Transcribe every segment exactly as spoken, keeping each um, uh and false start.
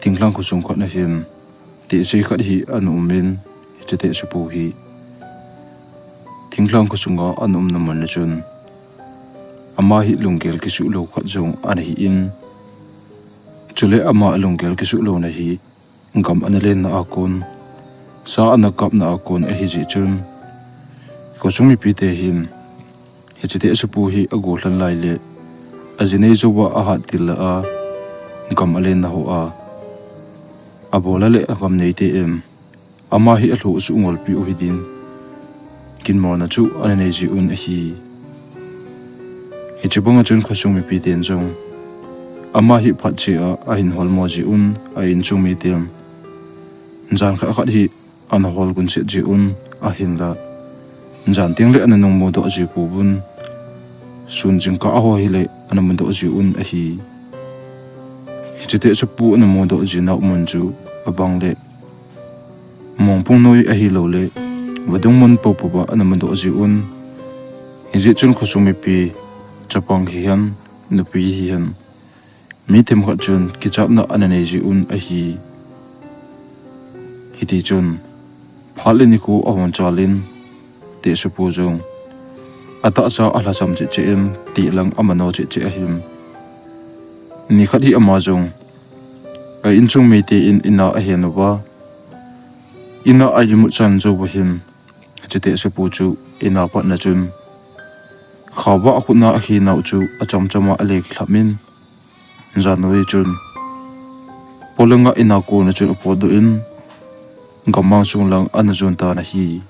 Thinglhang khosung khat na hin, tehse khat hi ana um in, hiche tehsepu hi thinglhang khosunga ana umna mun na chun, ama hi lunggel kisuh lou khat jong ana hi in, chule ama lunggel kisuh louna hi gam ana lenna a kon, sa ana kapna a kon ahi jeh chun, khosung mipite hin, hiche tehsepu hi agollhan lai le, aji nei jouva ahat til lah a, gam alenna hoa, abola le agam neite in, ama hi alhoh suh ngolpi u hiding, ginmona chu ana nei ji un ahi. Hiche banga chun khosung mipiten jong, ama hi phat cheh a ahin holmo ji un, a insung miten jan khat khat hi ana hol gunset ji un ahinla, jan tengle ana nung mudoh ji pouvin, sun jingkah a ho hile ana mudoh ji un ahi. Hiche tehsepu ana mudoh ji nau mun chu abang le, mongpung noi ahilou le, vadung mun poupouva ana mudoh ji un. Hijeh chun khosung mipi, chapang hihen, nupi hihen, mi themkhat chun kichatna ana nei ji un ahi. Hitichun, phat le nikho ahung chal in, tehsepu jong atahsa alhasam cheh cheh in, tihlang amano cheh cheh ahin. Nikhat hi ama jong, a insung mite in ina ahen uva, ina a imut chan jouva hin, hiche tehsepu chu ina patna chun, khavah a khutna akhi nau chu achamchama ale kilhap in, jan noi chun, polanga ina kona chun apotdoh in, gammang sung lang ana jon tan ahi.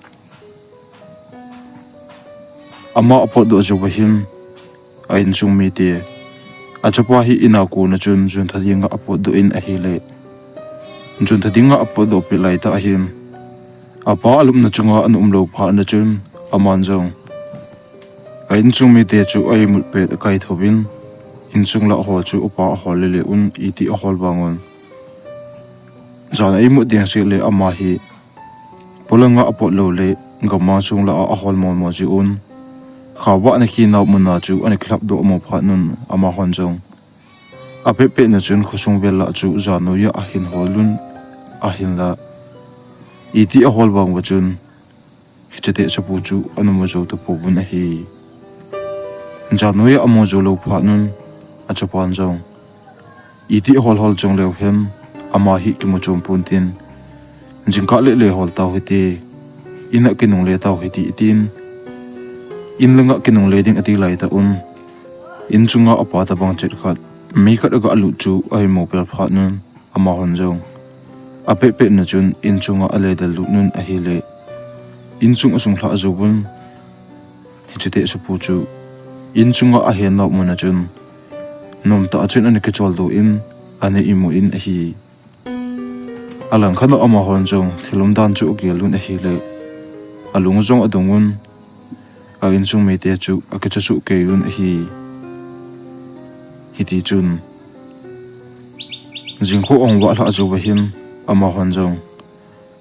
Ama apotdoh jouva hin, a insung mite, achapa hi ina kona chun jontha dinga apotdoh in ahile, jontha dinga apotdoh pet laitah ahin, apa alupna chunga ana umlou phat na chun, aman jong a insung mite chu a imut pet akaithouvin, insung lah ho chu apa ahol lele un, iti ahol vangun, jan a imut ding seh le ama hi polanga apot lou le, gammang sung lah a ahol momo ji un, khavah ana khi nau muna chu ana kilhapdoh mo phat nun, amahon jong apetpetna chun khosung vel lah chu jan noiya ahin hol un ahinla, iti ahol vanguva chun, hiche tehsepu chu ana mu jou tapouvin ahi. Jan noiya amu jou lou phat nun, achapan jong, iti ahol hol chang leu hen, ama hi kimu chom pontin, jingkah le le hol tau hite, ina kinungle tau hite, tin, in langa kinungle ding ati laitah un, in chunga apa tabang chet khat, mi khat aga lut chu ahin mu pel phat nun, amahon jong apetpetna chun in chunga ale del lut un ahile, in chung asung lhah jouvun, hiche tehsepu chu in chunga ahen nau muna chun, nomtah a chun ana kicholdo in, ana imu in ahi. Alangkhat a amahon jong thil umdan chu agel un ahile, alung jong adong un, a insung mite chu akicha suh kei un ahi. Hitichun, jingkah ahung vah lhah jouva hin, amahon jong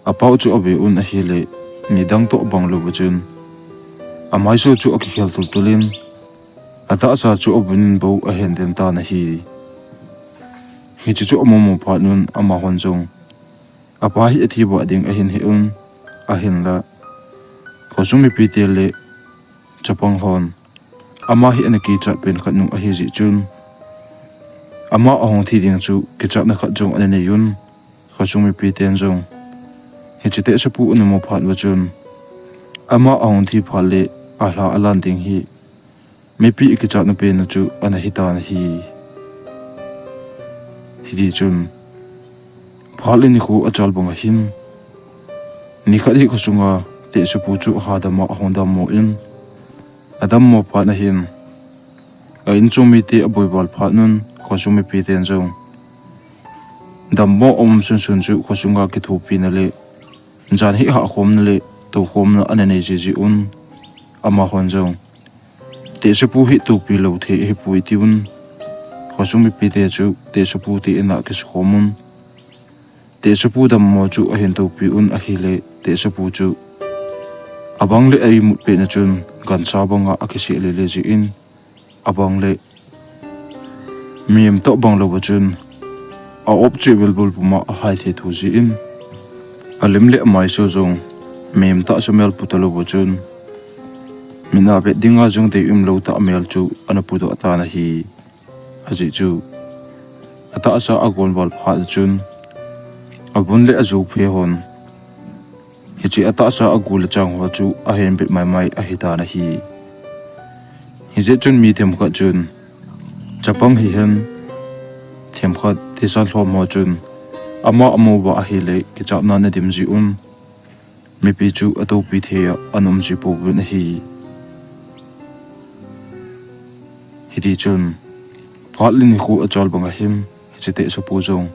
apao chu ave un ahile, nidang toh bang louva chun, amaiso chu akikhel tultul in, atahsa chu avun in bou ahen den tan ahi. Hiche chu amu mu phat nun, amahon jong apa hi athi vah ding ahin he un, ahinla, khosung mipite le chapang hon, ama hi ana kichat pen khat nu ahi jeh chun, ama ahung thi ding chu kichatna khat jong ana nei un, khosung mipiten jong, hiche tehsepu ana mu phat uva chun, ama ahung thi phat le alha alan ding hi mipi akichatna pen u chu ana hitan ahi. Hitichun, phat le nikho achal bang ahin, nikhat hi khosunga tehsepu chu hadam a ahung dammo in, adammo phat na hin, a insung mite aboi val phat nun, khosung mipiten jong dammo aum sunsun chu khosunga kithopina le jan hi hahkhomna le toukhomna ana nei jiji un, amahon jong tehsepu hi topi lou thei ahipoi atiuvin, khosung mipite chu tehsepu te in'a kisukhom un, tehsepu dammo chu ahin topi un ahile, tehsepu chu abang le a imut petna chun gancha banga akiseh lele jin, abang le mihem toh bang louva chun a op cheh velvul puma a hai thei thu jeh in, a lem le a mai so jong mem tah sa mel pu talou va chun, min a vet dinga jong dei um lou tah mel chu ana pu doh tan ahi. Ajeh chu, a tahsa a gon val phat chun, a vun le a ju phe hon, hiche a tahsa a gu le chang ho chu a hen bet mai mai ahi tan ahi. Hijeh chun mi themkhat chun, chapang hihen, themkhat thisan lhom ho chun, ama a mu uva ahile kichatna na dim ji un, mipi chu a topi thei a an um ji pouvin ahi. Hiti chun, phat le nikho a chal bang ahin, hiche tehsa pu jong,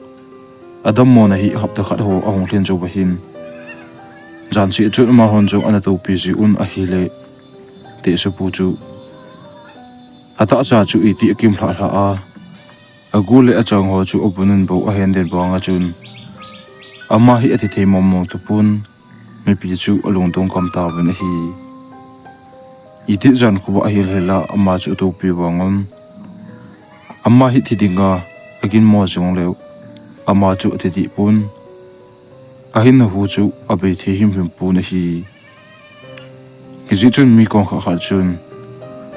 a dammona hi hapta khat ho a hung lhin jou va hin, jan seh chun ama hon jong ana topi ji un ahile, tehsa pu chu, a tahsa chu iti a kim lhah lhah a, a gu le a chang ho chu a vun in bou a hen den vang a chun, ama hi a thi thei mong mong tapon, mipi chu a lungdong gam tauvin ahi. Iti jan khovah a hil hel a ama chu a topi vang un, ama hi thi dinga a ginmo jong leu, ama chu a thi deh pon, a hinna hu chu a bei thei him him pon ahi. Hijeh chun mi kon khat khat chun,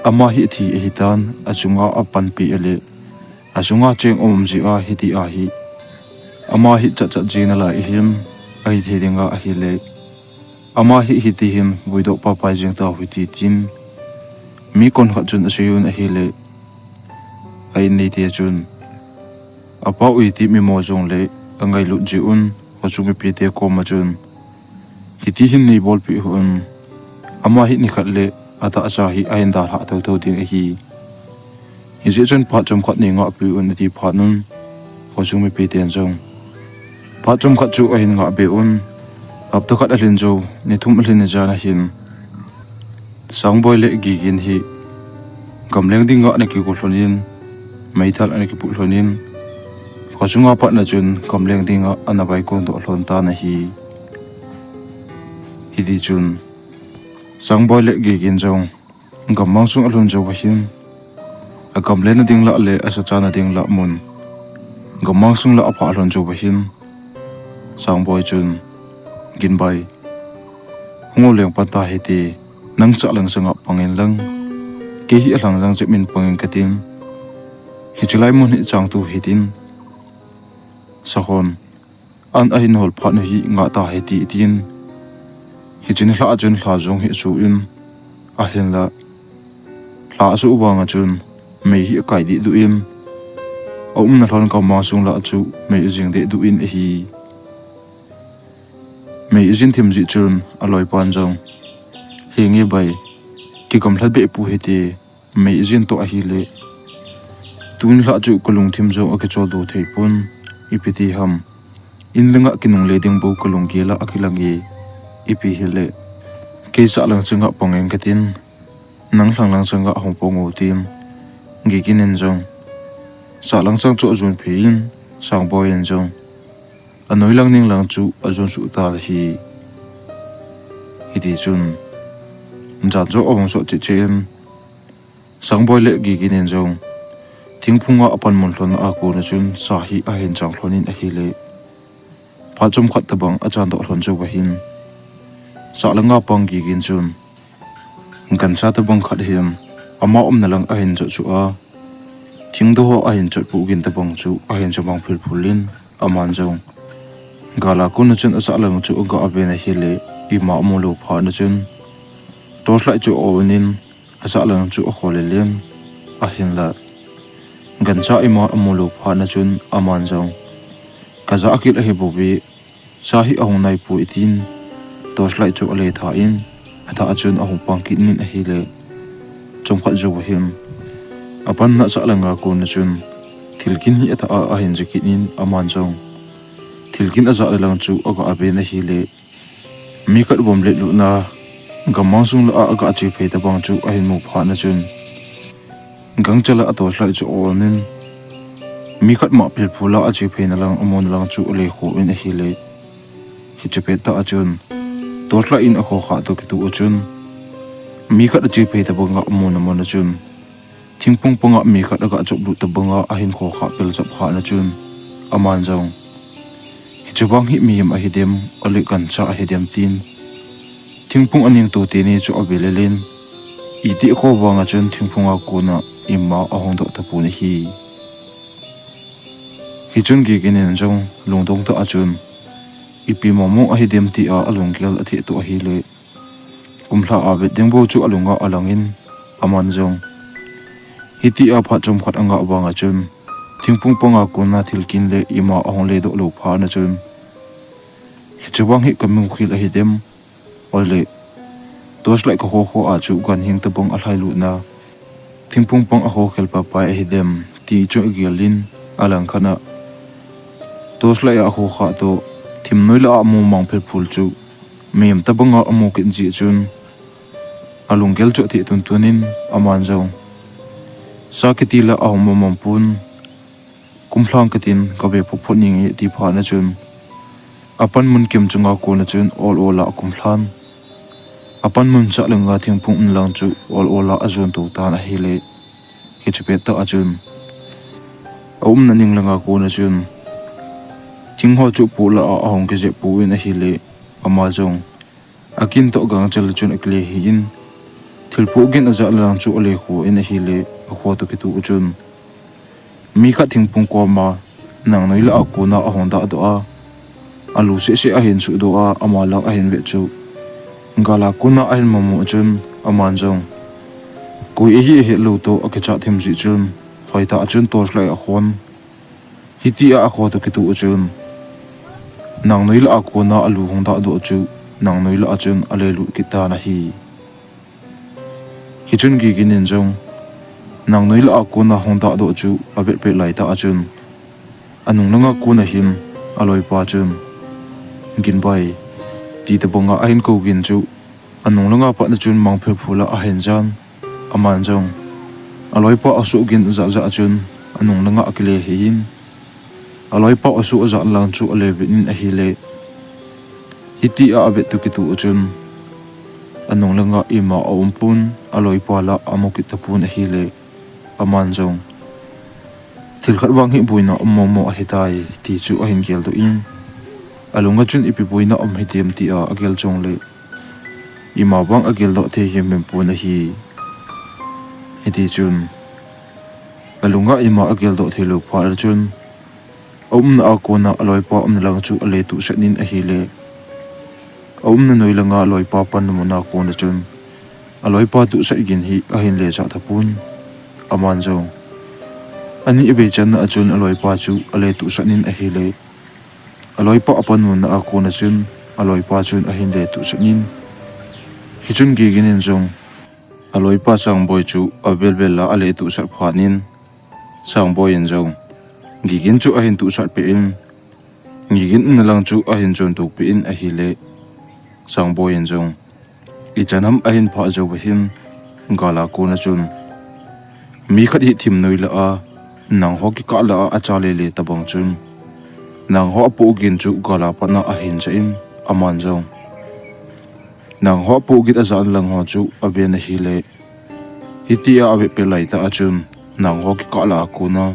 ama hi a thi ahi tan, a chunga a panpi a le, a chunga cheng um jeh a hiti ahi. Ama hi chat chat jing nalai ahin, ahi thei dinga ahile, ama hi hiti hin vuidoh papai jeng tau hite tin, mi kon khat chun a sei un ahile, a in neite chun, a pa u iti mi mo jong le a ngailut ji un, khochung mipite koma chun, hiti hin nei bolpeh un, ama hi nikhat le a tahsa hi a hin dalhah thotho ding ahi. Hijeh chun phat chomkhat nei ngahpeh un ati phat un, khochung mipiten jong phat chomkhat chu a hin ngah be un, hapta khat a lhin jou, ni thum a lhin ni jan ahin, Sangboi le Gigin hi gamleng dinga ana kigo lhon in, meithal ana kipuh lhon in, khochunga patna chun gamleng dinga ana vaikon doh lhon tan ahi. Hiti chun, Sangboi le Gigin jong gammang sung a lhun jou va hin, a gamlena ding lah le a sachana ding lah mun gammang sung lah a phah lhun jou va hin, Sangboi chun, Ginbai, hung o leng pan ta hite, nang chahlang sanga pang in lang, kei hi alhanglang jep in pang ing katin, hiche lai mun hi chang tu hitin, sahon an a hin hol phat u hi ngah ta hite tin, hiche ni lhah a chun lha jong hi asu in, ahinla lha asu vang a chun mei hi akai dehduh in, a umna lhon gammang sung lah chu mei ajing dehduh in ahi. Mei ajin thim jeh chun aloipan jong, Henge bai, kigamlhat behpoi hite, mei ajin toh ahile, tun lhah chu kalungthim jong akicholdo thei pon, ipi ti ham, in langa kinungle ding bou kalunggel a akilang e, ipi hile, kei sahlang sanga pang ing katin, nang lhanglang sanga hung pang o tin, Gigin in jong sahlang sang chu ajon phei in, Sangboi in jong anoi lang ning lang chu ajon suh ta ahi. Hiti chun, jan jong ahung sot cheh cheh in, Sangboi le Gigin in jong thingphunga apan mun lhon a kona chun sa hi ahin chang lhon in ahile, phat chomkhat tobang achan doh lhon jou va hin, sahlanga pang Gigin chun gancha tobang khat hin ama umna lang ahin jot suh a, thingdoh ho ahin chot puh gin tobang chu ahin chamang philphul in, aman jong gala kona chun asahlang chu aga ven ahile, ima amu lou phat na chun torchlight chu a-on in, asahlang chu akholel in, ahinla gancha ima amu lou phat na chun aman jong, kajah kit ahibouve, sa hi ahung naipoi tin, torchlight chu aletha in, athah a chun ahung pang kit in ahile, chomkhat jou va hin, apanna sahlanga kona chun thil gin hi athah a ahin ja kit in, aman jong thil gin ajah le lang chu aga ven ahile, mi khat vom letlutna gammang sung lah a aga che phei tobang chu ahin mu phat na chun, gangchel a torchlight chu a-on in, mi khat ma philphul a ache pheina lang amuna lang chu alekho in ahile, hiche pettah a chun torchlight in akhokhah toh kitoh a chun, mi khat ache phei tobanga amuna muna chun, thingphung panga mi khat aga choplut tobanga ahin khokhah pel chap khat na chun, aman jong, "Hiche vang hi mihem ahi dem, ole gancha ahi dem," tin thingphung aningto teni chu avelel in, iti kho vang a chun thingphung a kona ima ahung doh tapon ahi. Hichun Gigin in jong lungdong tah a chun, "Ipi mong mong ahi dem," tia alunggel atheh toh ahile, kumlha avet ding bou chu alunga alang in, aman jong hitia phat chomkhat anga vang a chun, thingphung panga kona thil kin le ima ahung ledoh lou phat a chun, "Hiche vang hi kamu khel ahi dem, ole torchlight kaho kho a chu ganhing tabang alhai lutna, thingphung pang aho khel papai ahi dem," ti chu agel in, alangkhat a torchlight a aho kha toh, thimnoi lah a amu mangphelphul chu mihem tabang a amu kit jeh chun, alunggel chu atheh tuntun in, aman jong, "Sa kiti la ahung mong mong pon, kumlhang katin kave phot phot ninge," ti phat a chun, apanmun kimchang a kona chun ol ol a akumlhan. Apanmun chah langa thingphung umna lang chu ol ol a ajon to tan ahile, hiche pet tah a chun, aumna ning langa kona chun, thing ho chu poh lah a ahung kijep pon ahile, ama jong, akin toh gangchel a chun akile hih in, thil poh gin ajah na lang chu ale kho in ahile, akho toh kitoh a chun, mi khat thingphung koma nangnoi lah a kona ahung dahdoh a, alu seh seh ahin suhdoh a, ama lah ahin vet chu, gal a kona ahin mumu a chun, aman jong, "Koi ahi ahet lou toh akichat thim jeh chun, hoitah a chun torchlight ahon, hitia akho toh kitoh a chun, nangnoi lah a kona alu hung dahdoh chu, nangnoi lah a chun ale lut kit tan ahi." Hichun Gigin in jong, nangnoi lah a kona hung dahdoh chu avet pet laitah a chun, anung langa kona hin aloipa chun, "Ginbai," ti tabang a ahin kou gin chu, anung langa pat a chun mangphelphul a ahin jan, aman jong, aloipa asuh gin ajah jah a chun, anung langa akile hih in, aloipa asuh ajah na lang chu ale vet in ahile, hitia avet toh kitoh a chun, anung langa ima aum pon, aloipa lah amu kit tapon ahile, aman jong, "Thil khat vang hi boina um mong mong ahitai," ti chu ahin geldoh in, alunga chun ipi boina um hi dem tia agel jongle, ima vang ageldoh thei himhim pon ahi. Hiti chun, alunga ima ageldoh thei lou phat a chun, aumna a kona aloipa umna lang chu ale tuhsat in ahile, aumna noi langa aloipa panmun a kona chun, aloipa tuhsat gin hi ahin le jah tapon, aman jong, ani vei channa a chun aloipa chu ale tuhsat in ahile, aloipa apanmun a kona chun, aloipa chun ahin le tuhsat in, hichun Gigin in jong, aloipa Sangboi chu avel vel a ale tuhsat phat in, Sangboi in jong, Gigin chu ahin tuhsat peh in, Gigin umna lang chu ahin jon to peh in ahile, Sangboi in jong, ichan ham ahin phah jou va hin, gal a kona chun, mi khat hi thimnoi lah a, nangho kikah lah a acha lele tabang chun, nangho apoh gin chu gal a pat a ahin jah in, aman jong, nangho apoh gin ajah na lang ho chu aven ahile, hitia avet pet laitah a chun, nangho kikah lah a kona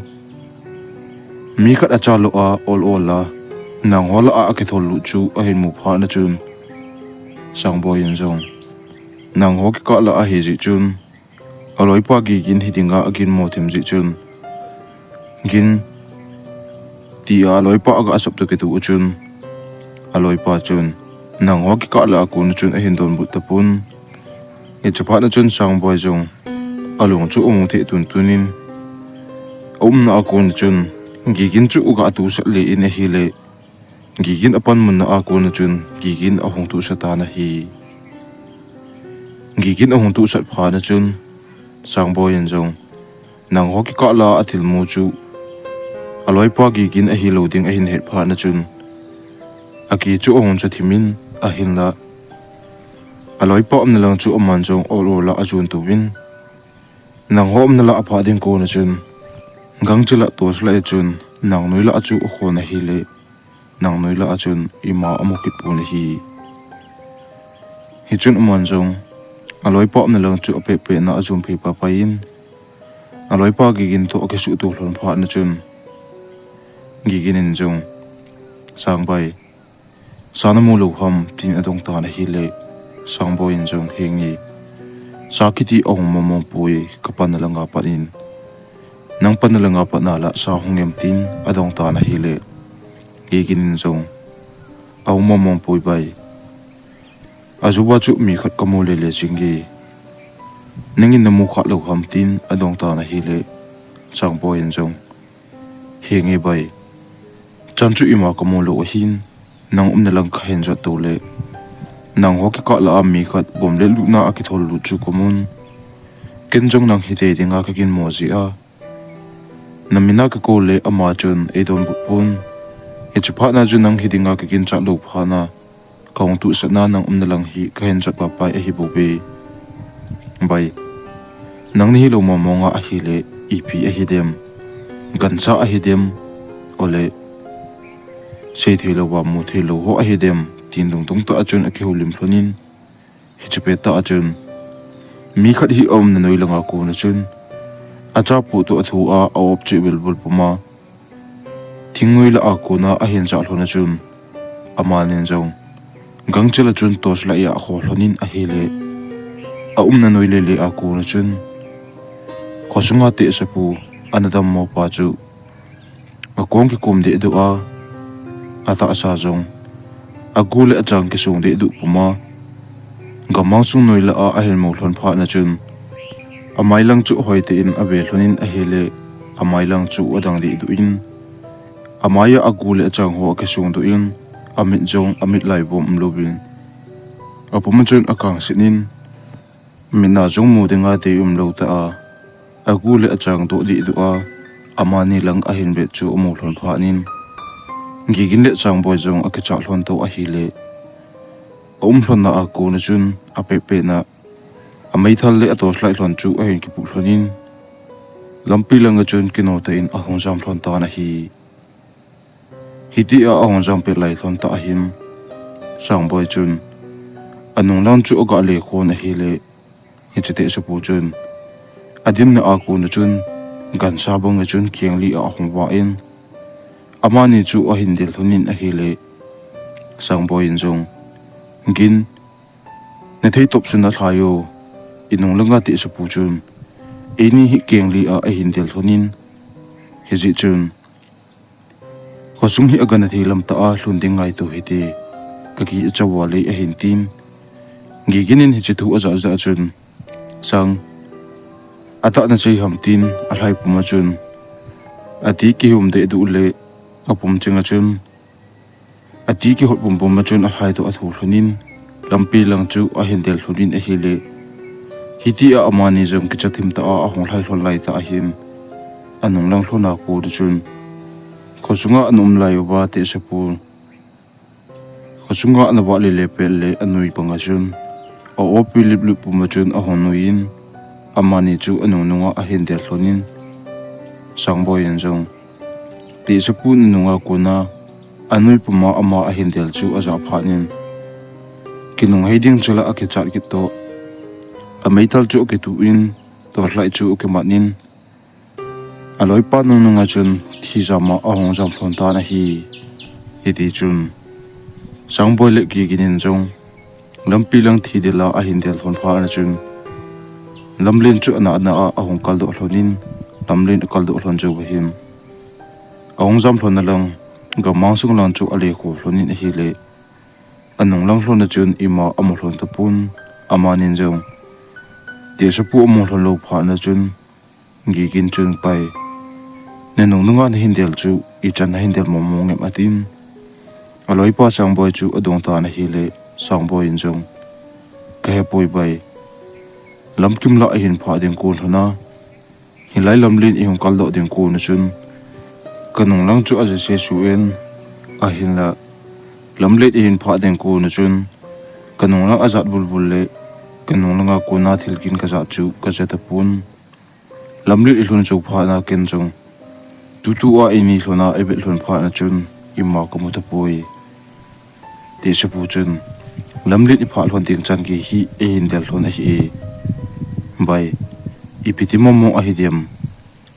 mi khat acha lou a, ol ol a, nangho lah a akithol lut chu ahin mu phat a chun, Sangboi in jong, nangho kikah lah ahi jeh chun, aloipa Gigin hi dinga agin mo thim jeh chun, Gin, tia aloipa aga sop toh kitoh a chun, aloipa chun, nangho kikah lah a kona chun ahin donbut tapon. Hiche phat a chun Sangboi jong, alung chu amu theh tuntun in, aumna a kona chun, Gigin chu aga tuhsat le in ahile, Gigin apanmun a kona chun, Gigin ahung tuhsat tan ahi. Gigin ahung tuhsat phat a chun, Sangboi in jong, nangho kikah lah a athilmu chu, aloipa Gigin ahilou ding ahin het phat a chun, aki chu ahung cha thim in, ahinla, aloipa umna lang chu aman jong ol ol a ajon to in, nangho umna lah a aphah ding kona chun, gangchel a torchlight a chun, nangnoi lah a chu akhon ahile, nangnoi lah a chun ima amu kit pon ahi. Hichun aman jong, aloipa umna lang chu apeh peh na ajon phei papai in, aloipa Gigin toh akisuhto lhon phat a chun, Gigin in jong, "Sangbai, sa namu lou ham?" tin adong tan ahile, Sangboi in jong, "Henge, sa kiti ahung mong mong poi, kapanna langa pat in. Nang panna langa pat nala sa hung em?" tin adong tan ahile, Gigin in jong, "Ahung mong mong poi bai. Ajoa chu mi khat kamu lele jing e. Nangin namu kha lou ham?" tin adong tan ahile, Sangboi in jong, "Henge bai, chan chu ima kamu lou ahin, nang umna lang kahin jot to le, nangho kikah lah a mi khat bomb le lutna a kithol lut chu kamun. Ken jong nang hite dinga kagin mo jeh a, namin a kakou le ama chun eidonbut pon. Hiche phatna chu nang hi dinga kagin chat lou phatna, kahung tuhsatna nang umna lang hi kahin jot papai ahi bouve. Bai, nang nahi lou mong mong a ahile, ipi ahi dem? Gancha ahi dem? Ole, seithei louva muthei lou ho ahi dem?" tin lungdong tah a chun akihoulim lhonin, hiche pettah a chun, mi khat hi aumna noi langa kona chun, achapu toh athu a, a-op chu velvul puma, thingnoi lah a kona ahin jah lhon a chun, amanin jong gangchel a chun torchlight a akho lhonin ahile, aumna noi lele a kona chun, khosunga tehsepu ana dammo pa chu akong kikum dehduh a, atahsa jong agu le achang kisung dehduh puma, gammang sung noi lah a ahin mu lhon phatna chun, amai lang chu hoitah in ave lhonin ahile, amai lang chu adang dehduh in, amai a agu le achang ho akisung duh in, amit jong amit laivom umlouvin, apum a chun akangset in, mitna jong mu dinga dei umlou tah a, agu le achang doh dehduh a, amani lang ahin vet chu amu lhon phatnin, Gigin le Sangboi jong akichat lhon to ahile, aum lhonna a kona chun apehpehna, ameithal le atorchlight lhon chu ahin kipuh lhonin, lampi langa chun kino tah in ahung jam lhon tan ahi. Hitia ahung jam pet lai lhon tah ahin, Sangboi chun anung lang chu aga lekhon ahile, hiche tehsepu chun adinna a kona chun gancha banga chun kengli a ahung vah in, amani chu ahin del lhonin ahile, Sangboi in jong, "Gin, nathei topsun nalhai o, inung langa tehsepu chun eini hi kengli a ahin del lhonin, hijeh chun khosung hi agana thei lam tah a lhun ding ngaito hite, kaki acha vale," ahin tin, Gigin in hiche thu ajah jah a chun, "Sang, atah nasei ham?" tin alhai puma chun, ati kihum dehduh le apum chenga chun, ati kihot pumpum a chun alhai toh athu lhonin, lampi lang chu ahin del lhonin ahile, hitia amani jong kicha thim tah a ahung lhai lhon lai tah ahin, anung lang lhon a kona chun, khosunga ana um lai uva tehsepu, khosunga ana vah lele pet le anui banga chun, a-op pi liplup puma chun ahung nuiyin, amani chu anung nunga ahin del lhonin, Sangboi in jong, tehsepun anunga kona anui puma ama ahin del chu ajah phatnin, kinung hei ding chula akichat kit toh, ameithal chu akituh in, torchlight chu akimat in, aloipa nungnunga chun thijama ahung jam lhon tan ahi. Hitichun, Sangboi le Gigin in jong lampi lang thidel a ahin del lhon phatna chun, lamlen chu ana ana a ahung kaldoh lhonin, lamlen akaldoh lhon jouva hin, ahung jam lhonna lang, gammang sung lang chu alekho lhonin ahile, anung lang lhonna chun ima amu lhon tapon, amanin jong, tehsepu amu lhon lou phatna chun, Gigin chun, "Pai, nanung nunga nahin del chu ichan nahin del mong mong em?" atin, aloipa Sangboi chu adong tan ahile, Sangboi in jong, "Kahepoi bai, lamkim lah a ihin phah ding kon lhona, hilai lamlen ihung kaldoh ding kona chun, kanung lang chu aja sesu en, ahinla, lamlen ihin phah ding kona chun, kanung lang ajat bulbul le, kanung langa kona thil gin kajat chu kaja tapon. Lamlen ilhun jou phatna ken jong, tutua ini lhona ivet lhon phatna chun ima kamu tapoi." Tehsepu chun, "Lamlen iphah lhon ding chan gei hi eihin del lhon ahi e. Bai, ipi ti mong mong ahi dem?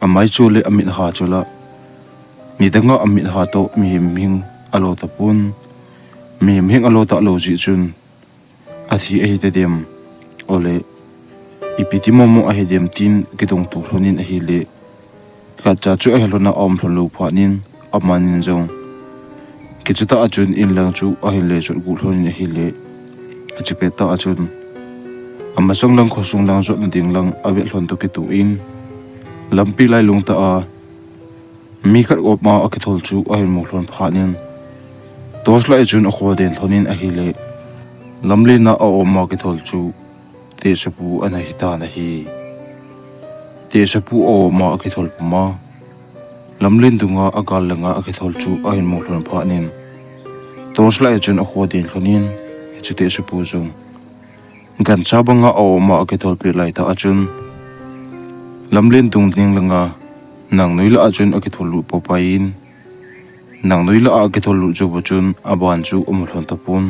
Amai chu le amit ha chu la, Nidanga amit ha toh mihem hing alo tapon. Mihem hing alo talou jeh chun athi ahi tadem. Ole, ipi ti momo ahi dem tin kidong tu lhonin ahile. Khatcha chu ahi lhona aum lhon lou phat in, amanin jong kicha tah a chun in lang chu ahin le jot gu lhonin ahile. Achi pet tah a chun amasang lang khosung lang jotna ding lang avet lhon toh kitoh in, lampi lailung tah a mi khat aum a akithol chu ahin mu lhon phat in, torch light a chun akhoden lhonin ahile. Lamlen a aum a akithol chu Tehsepu ana hitan ahi. Tehsepu aum a akithol puma, lamlen dunga agal langa akithol chu ahin mu lhon phat in, torch light a chun akhoden lhonin, hiche Tehsepu jong gancha banga aum a akithol pet laitah a chun, lamlen dung ding langa nangnoi lah a chun akithol lut papai in, nangnoi lah a akithol lut jou chun aban chu amu lhon tapon.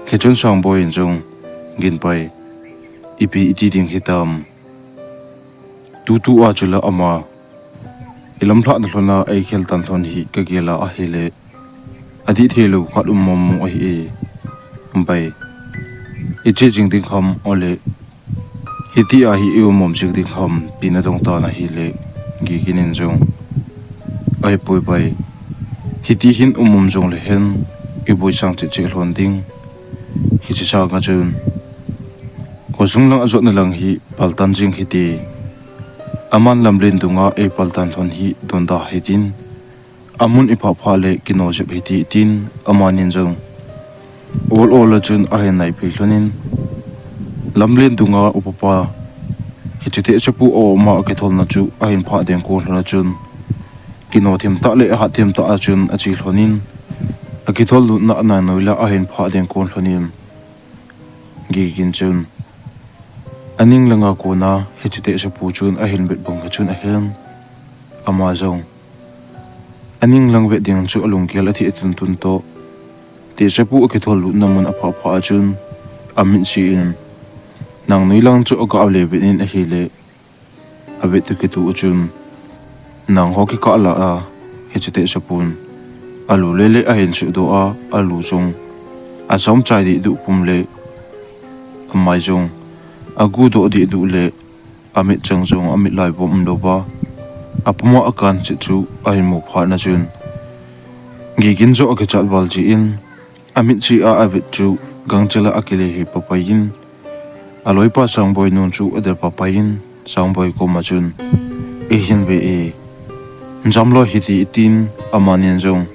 Hichun Sangboi in jong, Ginpai, ipi iti ding hitam? Tutu a chula ama ilamlhahna lhona eikhel tan lhon hi kagel a ahile, adih theilou khat um momo ahi e. Bai, iche jing ding ham ole, hitia hi i um um jing ding ham, tin adong tan ahile, Gigin in jong, Ahipoi bai, hiti hin um um jongle hen, iboisang cheh cheh lhon ding. Hiche sanga chun khosung lang ajotna lang hi paltan jing hite. Aman lamlen dunga eipaltan lhon hi donda hitin, amun iphah phah le kino jep hite tin, amanin jong ol ol a chun ahin naiphei lhonin, lamlen dunga upapa, hiche Tehsepu aum a akitholna chu ahin phah deng kon lhon a chun, kino thim tah le ahat thim tah a chun ache lhonin, akithol lutna nangnoi lah a ahin phah deng kon lhonin, Gigin chun aning langa kona hiche Tehsepu chun ahin vet bang hi chun ahen, ama jong aning lang vet ding chu alunggel atheh tuntun toh, Tehsepu akithol lutna mun aphah phah a chun, amit se in, nangnoi lang chu aga le vet in ahile, avet toh kitoh a chun, nang ho kikah lah a, hiche Tehsepun alu lele ahin suhdoh a, alu jong asam chai dehduh pum le, amai jong agudoh dehduh le, amit chang jong amit lai bom umlouva, apuma akan chet chu ahin mu phat na chun, Gigin jong akichat val jeh in, amit se a avet chu gangchel a akile hei papai in, aloipa Sangboi nun chu adel papai in, Sangboi koma chun, Eihin ve e, jamlou hiti, tin, amanin jong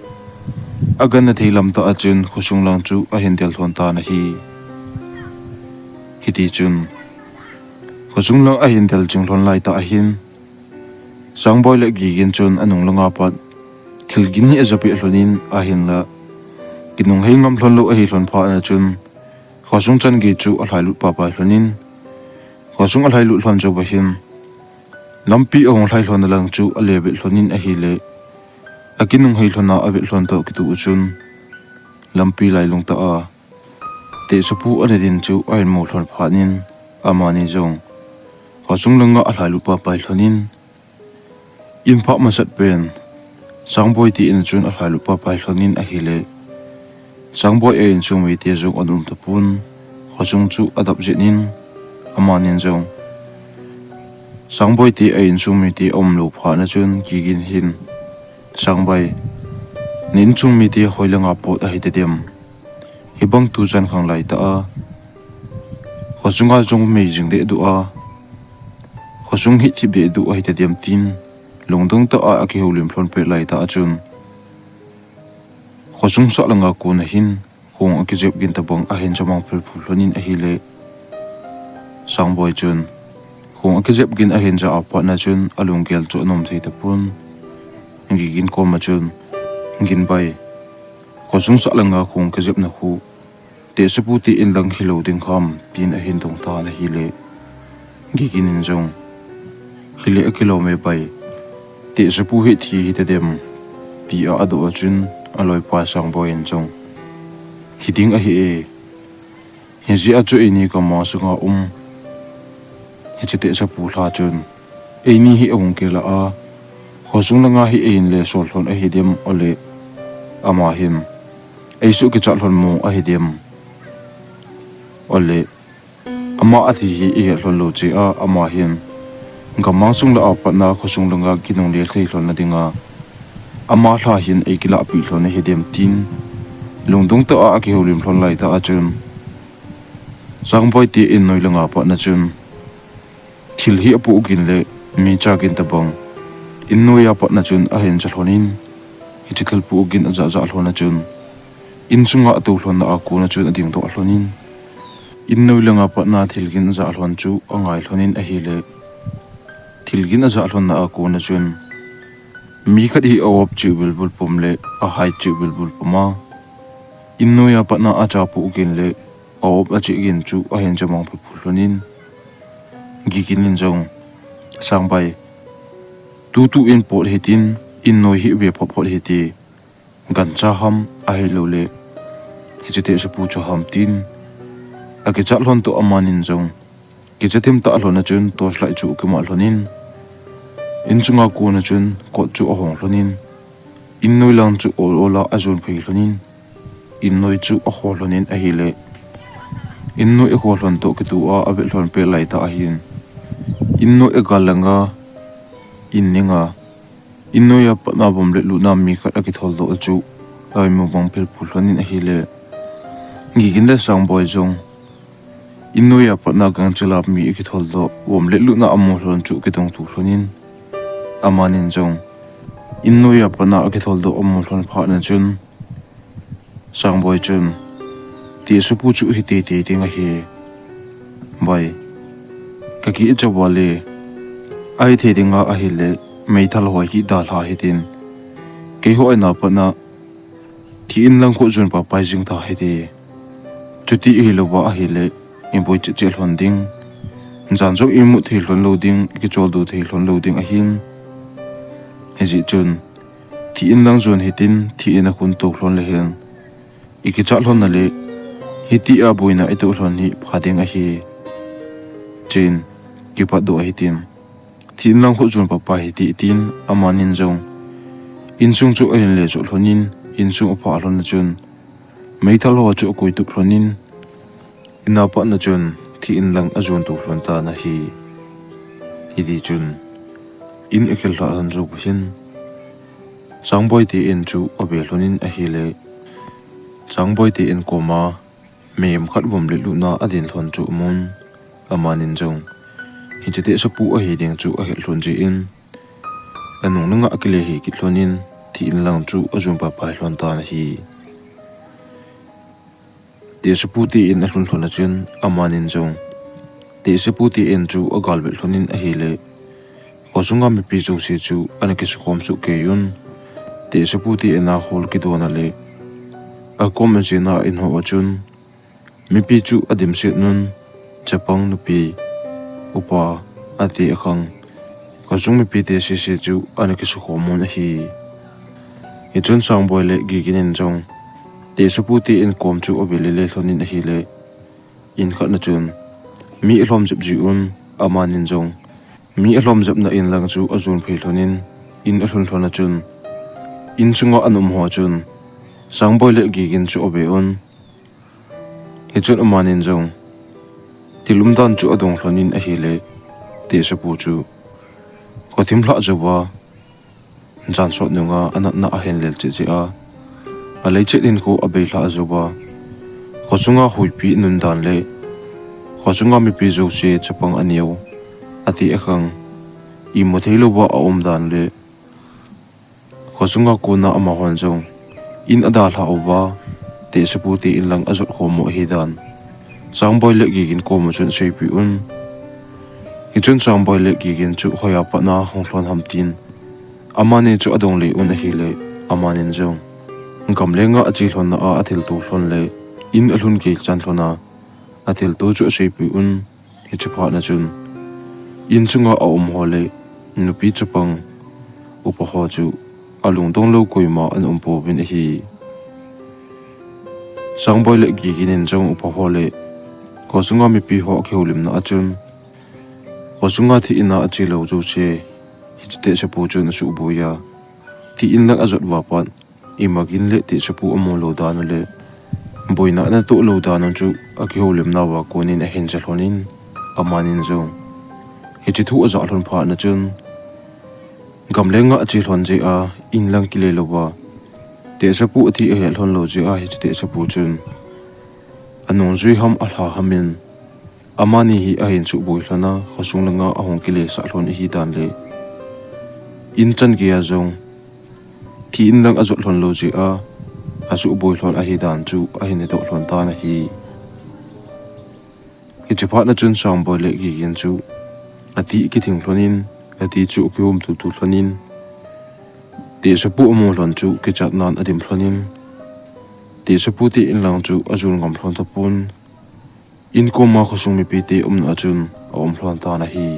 aganna thei lam tah a chun khosung lang chu ahin del lhon tan ahi. Hiti chun khosung lang ahin del jing lhon laitah ahin, Sangboi le Gigin chun anung langa pat thil gin hi ajapeh lhonin ahinla, kinunghei ngam lhonlou ahi lhon phat na chun, khosung chan gei chu alhailut papai lhonin, khosung alhailut lhon jouva hin, lampi ahung lhai lhon na lang chu ale vet lhonin ahile, akinunghei lhon a avet lhon toh kitoh a chun, lampi lailung tah a Tehsepu ana din chu ahin mu lhon phat in, amani jong khosung langa alhailut papai lhonin, in phah masat pen Sangboi te in chun alhailut papai lhonin ahile, Sangboi a insung mite jong ana um tapon, khosung chu adap jeng in, amanin jong Sangboi te a insung mite aumlou phat na chun Gigin hin, Sangboi, na insung mite hoilanga pot ahi tadem? Hibang tujan khang laitah a khosunga jong mei jing dehduh a, khosung hithip dehduh ahi tadem, tin lungdong tah a akihoulim lhon pet laitah a chun, khosung sah langa kona hin khong akijep gin tabang ahin jamang phelphul lhonin ahile, Sangboi chun khong akijep gin ahin ja a phat na chun alunggel chu anom thei tapon, Gigin koma chun, Ginbai, khosung sah langa khong kijepna khu Tehsepu te in lang hilou ding ham, tin ahin dong tan ahile, Gigin in jong, Hile akilom e bai, Tehsepu hi thi hi tadem, tia adoh a chun, aloipa Sangboi in jong, Hiding ahi e, hijeh a chu eini gam sunga um hiche Tehsepu lha chun, eini hi ahung kilah a, Khosung langa hi eihin le sol lhon ahi dem, ole ama hin eisuh kichat lhon mo ahi dem, ole ama athi hi eihet lhon lou cheh a, ama hin gammang sung lah a patna khosung langa kinungle thei lhon na dinga ama lha hin eikilah peh lhon ahi dem tin, lungdong tah a akihoulim lhon lai tah a chun, Sangboi te in noi langa patna chun, thil hi apoh gin le mi cha gin tabang, in noi a patna chun ahin cha lhon in, hiche thil poh gin ajah jah lhon a chun, in sunga atou lhon na a kona chun ading doh lhon in, in noi langa patna thil gin ajah lhon chu angai lhon in ahile, thil gin ajah lhon na a kona chun, mi khat hi a-op cheh bilbul pum le ahai cheh bilbul pum a, in noi a patna acha poh gin le a-op acheh gin chu ahin cha mang phephu lhon in, Gigin in jong, Sangboi, tutu in pot hitin, in noi hi ve phot phot hite, gancha ham ahilou le hiche tehsepu chu ham tin, akichat lhon toh amanin jong kicha thim tah lhon a chun torchlight chu akimah lhon in, in chunga kona chun kot chu ahong lhon in, in noi lang chu ol ol a ajon phei lhon in, in noi chu akho lhon in ahile, in noi akho lhon toh kitoh a avet lhon pet lai tah ahin, in noi agal langa, in ninga, in noi a patna vom le lutna mi khat akithol doh chu aimu mang phephu lhon in ahile, Gigin le Sangboi jong in noi a patna gangchel a mi akithol doh vom le lutna amu lhon chu akidong tu lhon in, amanin jong in noi a patna akithol doh amu lhon phat na chun, Sangboi chun, tehsepu chu hi teitei ding ahi, Boi, kakichat uva le, ahithei dinga ahile, meithal ho hi dalha hitin, keiho in a patna thi in lang khu jon papai jing ta hite, chuti ahilouva ahile, iboi cheh cheh lhon ding, jan jong imu thei lhon lou ding, ikicholdo thei lhon lou ding ahin, hijeh chun, thi in lang jon hitin, thi in a khun tou lhon le hen, ikichat lhon na le, hitia boina itoh lhon hi pha ding ahi, chuin, kipatdoh hitin, thi in lang khu jon papai hite tin, amanin jong in sung chu ahin le chot lhon in, in sung aphah lhon na chun, meithal ho chu akoi tup lhon in, in a patna chun thi in lang ajon tou lhon tan ahi. Hiti chun, in akhel lhah lhon jou phat in, Sangboi te in chu ave lhon in ahile, Sangboi te in koma mihem khat vom le lutna adin lhon chu amun, amanin jong hiche tehsepu ahi ding chu ahet lhon jeh in, anung langa akile hih kit lhon in, thi in lang chu ajon papai lhon tan ahi. Tehsepu te in alhun lhon a chun, amanin jong tehsepu te in chu agal vet lhon in ahile, khosunga mipi jouse chu ana kisukhom soh kei un, tehsepu te in a hol kidon a le, akom ajeh a in ho a chun, mipi chu adimset un, chapang, nupi, upa, ati akhang, khosung mipite sese chu ana kisukhom un ahi. Hichun Sangboi le Gigin in jong tehsepu te in kom chu ave lele lhon in ahile, in khat na chun mi alhom jep ji un, amanin jong mi alhom jepna in lang chu ajon phei lhon in, in alhun lhon a chun, in chunga ana um ho chun Sangboi le Gigin chu ave un. Hichun amanin jong thil umdan chu adong lhon in ahile, tehsepu chu khothim lhah jouva, jan sot nunga anatna ahin lel cheh cheh a, alei chet hinkho abei lhah jouva, khosunga huipi anun dan le khosunga mipi jouse chapang aneo, ati akhang, imu thei louva aum dan le khosunga kona amahon jong in adalhah uva, tehsepu te in lang ajot khom u ahi dan Sangboi le Gigin koma chun aseipeh un. Hichun Sangboi le Gigin chu hoiya patna hung lhon ham tin, amani chu adong le un ahile, amanin jong gam lenga ache lhon na a athilto lhon le in alhun gei chan lhon a athilto chu aseipeh un. Hiche phat na chun, in chunga aum ho le nupi chapang, upa ho chu alungdong lou koima ana um pouvin ahi. Sangboi le Gigin in jong upa ho le khosunga mipi ho akihoulimna a chun, khosunga thi in a ache lou jouse hi Tehsepu chun asuhboi a, thi in lang ajot uva pat, ima gin le tehsepu amu lou dan u le boina anatoh lou dan u chu akihoulimna uva konin ahin ja lhonin, amanin jong hiche thu ajah lhon phat na chun, gamlenga ache lhon jeh a in lang kile louva tehsepu athi ahet lhon lou jeh a hiche tehsepu chun anungjui ham alha hamin, amani hi ahin suhboi lhon a, khosung langa ahung kilesah lhon ahi dan le in chan geiya jong thi in lang ajot lhon lou jeh a asuhboi lhon ahi dan chu ahin hedoh lhon tan ahi. Hiche phat na chun Sangboi le Gigin chu ati kithing lhonin, ati chu akihum tutu lhonin, tehsepu amu lhon chu kichatnan adim lhonin, tehsepu te in lang chu ajon ngam lhon tapon, in koma khosung mipite umna a chun aum lhon tan ahi.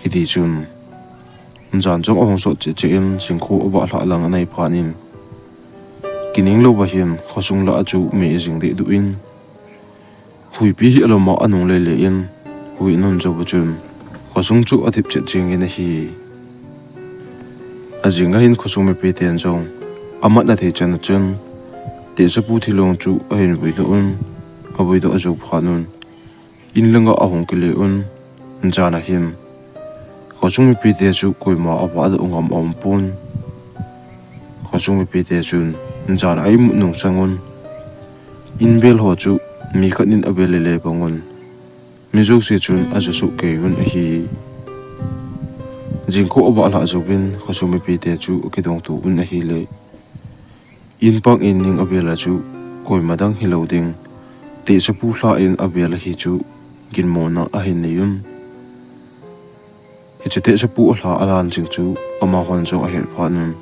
Hitichun jan jong ahung sot cheh cheh in, jingkho avah lhah lang anei phat in, kineng louva hin khosung lah a chu mei ajing dehduh in, huipi hi alom a anung lele in, hui anun jouva chun khosung chu athip chet jengin ahi. Ajing a hin khosung mipiten jong amatna thei chan a chun tehsepu thilong chu ahin vuidoh un, avuidoh ajou phat un, in langa ahung kile un, jan a hin khosung mipite chu koima avahdoh ngam aumpon. Khosung mipite chun jan a imut nung sangun, in vel ho chu mi khat in avel lele bangun, mi jouse chun aja soh kei un ahi. Jingkho avah lhah jouvin khosung mipite chu akidongto un ahile, in pang in ning avel a chu koima dang hilou ding, tehsepu lha in avel ahi chu ginmona ahin nei un. Hiche tehsepu alha alan jing chu amahon jong ahet phat un,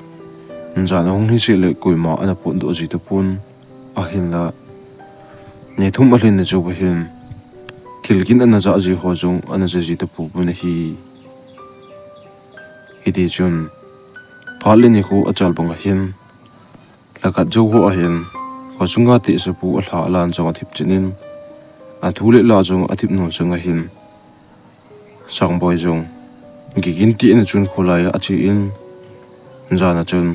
jan ahung hi seh le koima ana potdoh ji tapon, ahinla ni thum alhin ni chouva hin thil gin ana jah ji ho jong ana ja ji tapouvin ahi. Hitichun phat le nikho achal bang a hin, lhakhat jou ho a hin khosunga tehsepu alha alan jong athip chet in, athu le la jong athip nung sanga hin Sangboi jong Gigin te in a chun kholai a ache in, jan a chun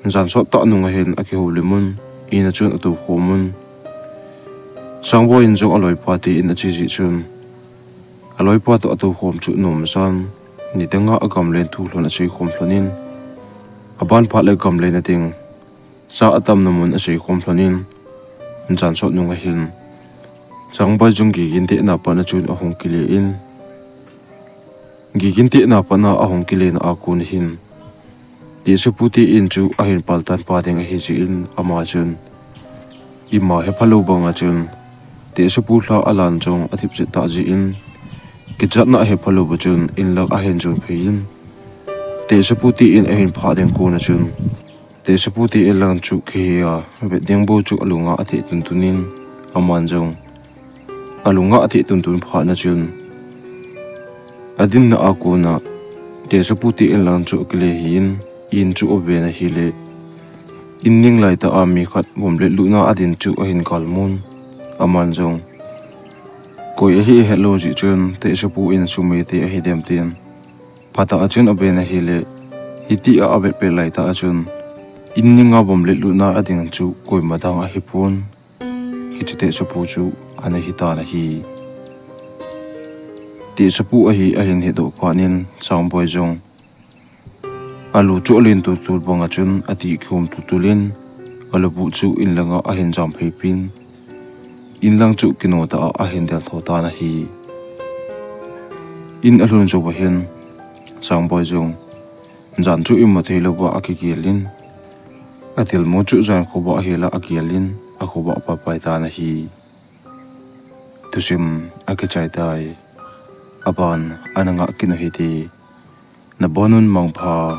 jan sot tah nung a hin akihoulim un, in a chun atoukhom un. Sangboi in jong aloipa te in ache jeh chun, aloipa toh atoukhom chu anom masan, nidanga agamlen thu lhon aseikhom lhonin, aban phat le gamlen a ding cha atamna mun aseikhom lhonin, jan sot nung a hin Sangboi jong Gigin te in a pat a chun ahung kile in, Gigin te in a pat a ahung kilena a kon hin tehsepu te in chu ahin paltan pa ding ahi jeh in, ama chun ima hephalou banga chun tehsepu lha alan jong athip chet tah jeh in, kichatna ahephalouva chun in lang ahin jon phei in, tehsepu te in ahin phah ding kon a chun tehsepu te in lang chu kihe a, vet ding bou chu alunga atheh tuntun in, aman jong alunga atheh tuntun phat na chun, adinna a kon a tehsepu te in lang chu akile hi in, in chu aven ahile, in ning laitah a mi khat vom letlutna a din chu ahin kalmun, aman jong koi ahi ahetlou jeh chun tehsepu in sum eite ahidem tin, phatah a chun aven ahile, hitia avet pet laitah a chun in ninga vom letlutna a ding chu koima dang ahipon, hiche tehsepu chu ana hitan ahi. Tehsepu ahi ahin hedoh phat in Sangboi jong alu chu alen tultul banga chun ati kihum tultul in, alubuh chu in langa ahin jam phei pin, in lang chu kino tah a ahin del tho tan ahi. In alhun jouva hin Sangboi jong jan chu imu theilouva akigel in, athilmu chu jan khovah ahila agel in, akhovah paipai tan ahi. Thusim akichai tai. Aban ana ngah kit u hite. Nabonun mangpha.